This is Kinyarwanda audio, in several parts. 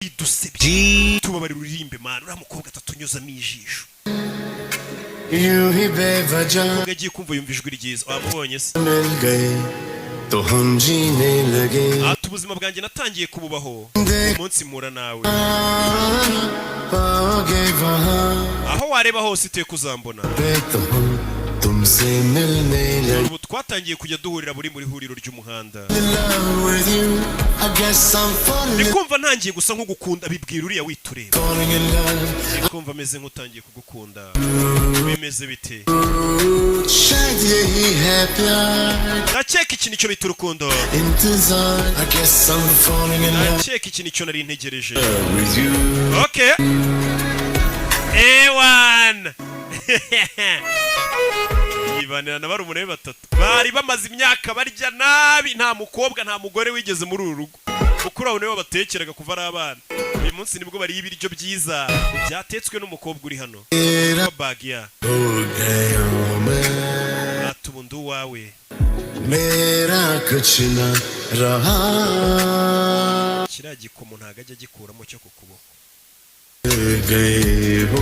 Idusebye, tubabarira, uririmbe man, uriya mukobwa atatunyuzamo ijisho. यूं ही बेवजह Umukobwa agiye kumva, yumva ijwi ryiza. Wamubonye se? मिल गए तो हम जीने लगे। Ati ubuzima bwanjye natangiye kububaho umunsi mpura nawe. पाओगे वहाँ Aho wareba hose iteka uzambona. पे तो हम तुमसे मिलने लगे। Ubu twatangiye kujya duhurira buri muri huriro ry'umuhanda. Love with you, I guess I'm falling, Ndi kumva ntangiye gusa nk'ugukunda, bibwira uriya witureba. Falling in love. Ndi kumva ameze nk'utangiye kugukunda, bimeze bite? शायद यही है प्यार। Ndakeka iki nicyo bita urukundo. इंतजार, I guess I'm falling in love Ndakeka iki nicyo nari ntegereje. With you. Okay, ewan yibanira na barumuna be batatu bari bamaze imyaka barya nabi, nta mukobwa, nta mugore wigeze muri uru rugo. Mukuru wabo niwe batekeraga kuva ari abana. Uyu munsi nibwo bariye ibiryo byiza byatetswe n'umukobwa uri hano तेरा bagiya. हो गया मैं। Ati ubu ndi uwawe. मेरा कुछ न रहा। Kiriya gikomo ntabwo ajya agikuramo cyo ku kuboko. गए हो।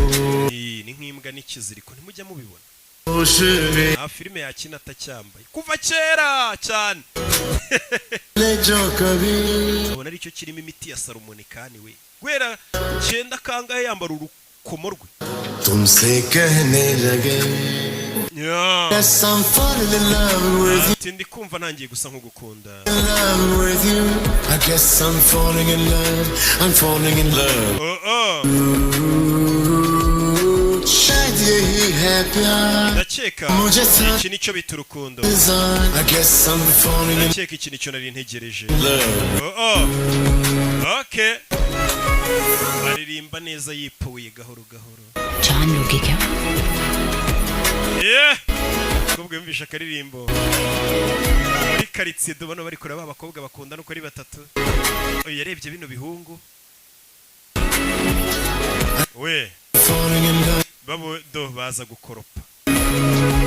Iyi ni nk'imbwa n'ikiziriko, ntimujya mubibona? होश में Nta filime yakina atacyambaye kuva kera cyane. ले जो कभी। Ubona aricyo kirimo imiti ya sarumonikani we, guhera cyenda kangahe yambara urukomo rwe. तुमसे कहने लगे। Yeah. Yes, I'm falling in love with you. Ati ndi kumva ntangiye gusa nk'ugukunda. Love with you. I guess I'm falling in love. I'm falling in love. Oh. शायद यही है प्यार। Ndakeka मुझे iki nicyo bita urukundo. I guess I'm falling in Ndakeka iki nicyo nari ntegereje. Love. Oh. Okay, aririmba neza yipuye gahoro gahoro. जान लोगे क्या? Yeah! Umukobwa yumvishe akaririmbo muri karitsiye, tubona bari kureba abakobwa bakundana uko ari batatu. Oya, yarebye bino bihungu we. Falling in love. Babo do baza gukoropa.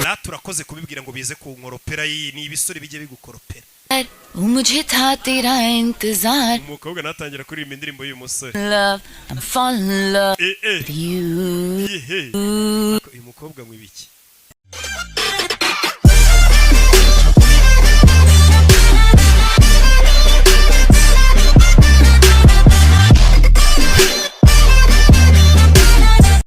Natwe urakoze kubibwira ngo bize kunkoropera. Iyi ni ibisore bijye bigukoropera. मुझे था तेरा इंतजार। Umukobwa natangira kuririmba indirimbo y'uyu musore. Love, I'm falling in love Eh eh. with you. Yehe, uyu mukobwa ngo ibiki?